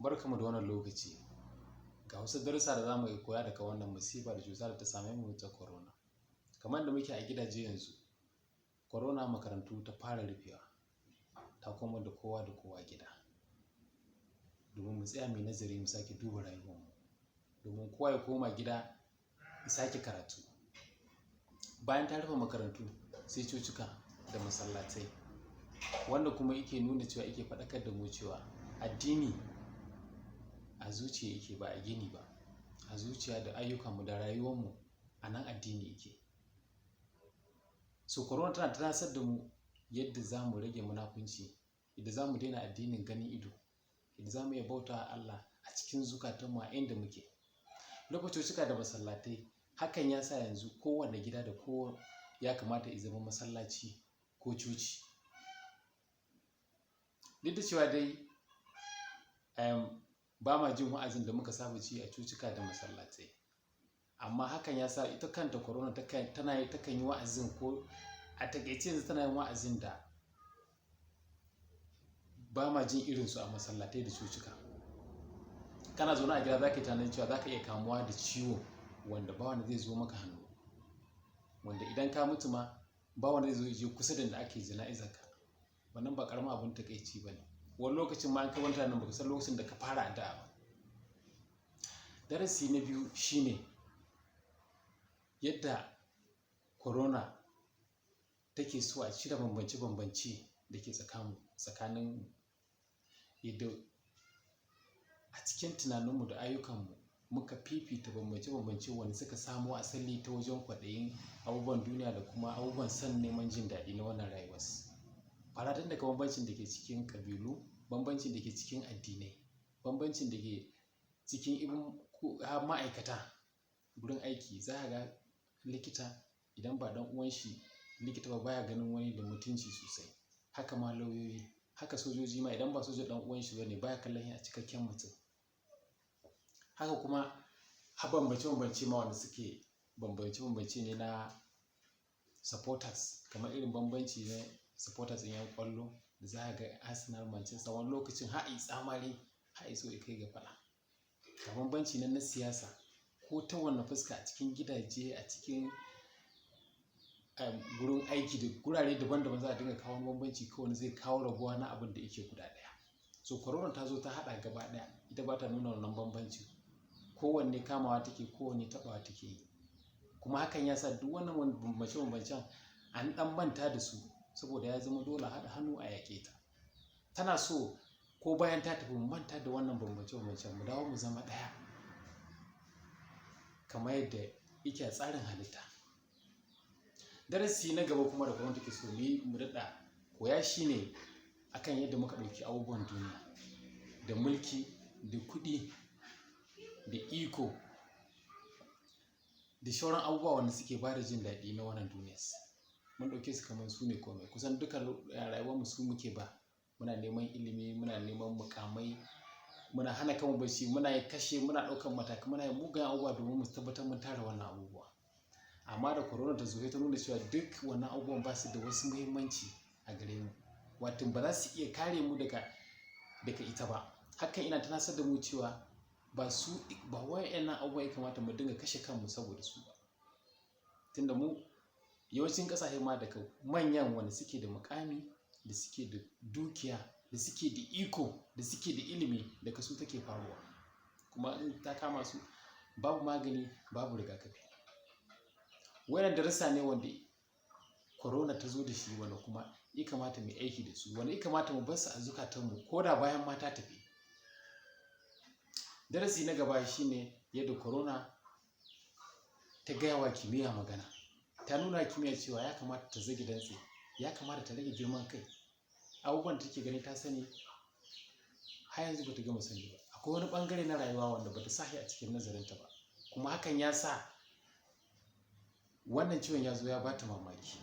Barkanmu da wannan lokaci. Ga wasu darussa da za mu koya daga wannan masifa da cuta da ta same mu ta corona. Kamar yadda muke a gidaje yanzu, corona makarantu ta fara rufewa, ta komar da kowa da kowa gida. Domin mu tsaya mu yi nazari, mu sake duba rayuwarmu, domin kowa ya koma gida ya sake karatu. Bayan ta rufe makarantu, sai cocika da masallatai, wanda kuma yake nuna cewa, yake faɗakar da mu cewa addini a zuciya yake, ba a gini ba. A zuciya da ayyukanmu da rayuwarmu, a nan addini yake. So corona tana tunasar da mu yadda za mu rage munafunci, yadda za mu daina addinin ganin ido, yadda za mu iya bauta wa Allah a cikin zukatanmu a inda muke. Rufe cocika da masallatai, hakan ya sa yanzu kowane gida da kowa ya kamata ya zama masallaci ko coci. Duk da cewa dai ba ma jin wa'azin da muka saba ji a cocika da masallatai, amma hakan ya sa ita kanta corona tana takan yi wa'azin, ko a taƙaice yanzu tana yin wa'azin da ba ma jin irinsu a masallatai da cocika. Kana zaune a gida, za ka yi tunanin cewa za ka iya kamuwa da ciwo wanda ba wanda zai zo maka hannu, wanda idan ka mutu ma ba wanda zai zo ya je kusa da inda ake jana'izarka. Wannan ba ƙaramin abin takaici ba ne. Wani lokacin ma in ka kwanta nan, ba ka san lokacin da ka fara addu'a ba. Darasi na biyu shine yadda corona take so a cire bambance-bambance da ke tsakaninmu, yadda a cikin tunaninmu da ayyukanmu muka fifita bambance-bambance wanda suka samo asali ta wajen kwaɗayin abubuwan duniya da kuma abubuwan son neman jin daɗi na wannan rayuwar. Fara tun daga bambancin da ke cikin ƙabilu, bambancin da ke cikin addinai, bambancin da ke cikin ma'aikata gurin aiki. Za ka ga likita, idan ba ɗan uwan shi likita ba, baya ganin wani da mutunci sosai. Haka ma lauyoyi, haka sojoji ma, idan ba soja ɗan uwan shi bane, baya kallon shi a cikakken mutum. Haka kuma har bambance-bambance ma wanda suke bambance-bambance ne na supporters, kamar irin bambanci na supporters ɗin 'yan ƙwallo da za ka ga Arsenal, Manchester, wani lokacin har ayi tsamari, har ya zo ya kai ga faɗa. Ga bambanci nan na siyasa, ko ta wanne fuska, a cikin gidaje, a cikin gurin aiki da gurare daban daban, za a dinga kawo bambanci ko wanda zai kawo rabuwa na abin da yake guda ɗaya. So corona ta zo ta haɗa gaba ɗaya, ita ba ta nuna wannan bambanci. Kowanne kamawa take, kowanne taɓawa take yi. Kuma hakan ya sa duk wannan bambance-bambancen an ɗan manta da su, saboda ya zama dole a haɗa hannu a yaƙe ta. Tana so ko bayan ta tafi mu manta da wannan bambance-bambancen, mu dawo mu zama ɗaya kamar yadda yake a tsarin halitta. Darasi na gaba kuma da corona take so mu yi, mu daɗa koya, shine akan yadda muka ɗauki abubuwan duniya da mulki da kuɗi da iko da sauran abubuwa wanda suke ba da jin daɗi na wannan duniyar. Mun ɗauke su kamar su ne komai. Kusan duka rayuwar mu su muke ba. Muna neman ilimi, muna neman muƙamai, muna hana kanmu bacci, muna kashe, muna ɗaukan matakai, muna yin mugayen abubuwa domin mu tabbatar mun tara wannan abubuwa. Amma da corona ta zo, sai ta nuna cewa duk wannan abubuwan ba su da wasu muhimmanci a gare mu. Wato ba za su iya kare mu daga ita ba. Hakan yana tunasar da mu cewa ba su ba waƴannan abubuwa ya kamata mu dinga kashe kanmu saboda su ba. Tunda mu yawancin ƙasashe ma, daga manyan wanda suke da muƙami, da suke da dukiya, da suke da iko, da suke da ilimi, daga su take faruwa. Kuma in ta kama su, babu magani, babu rigakafi. Wannan darussa ne wanda corona ta zo da shi, wanda kuma ya kamata mu yi aiki da su, wanda ya kamata mu bar su a zukatanmu ko da bayan ma ta tafi. Darasi na gaba shine yadda corona ta gaya wa kimiyya magana. Ta nuna kimiyya cewa ya kamata ta zage dantse, ya kamata ta rage girman kai. Abubuwan da take gani ta sani, har yanzu ba ta gama sani ba. Akwai wani ɓangare na rayuwa wanda ba ta sa shi a cikin nazarinta ba. Kuma hakan ya sa wannan ciwon ya zo ya ba ta mamaki.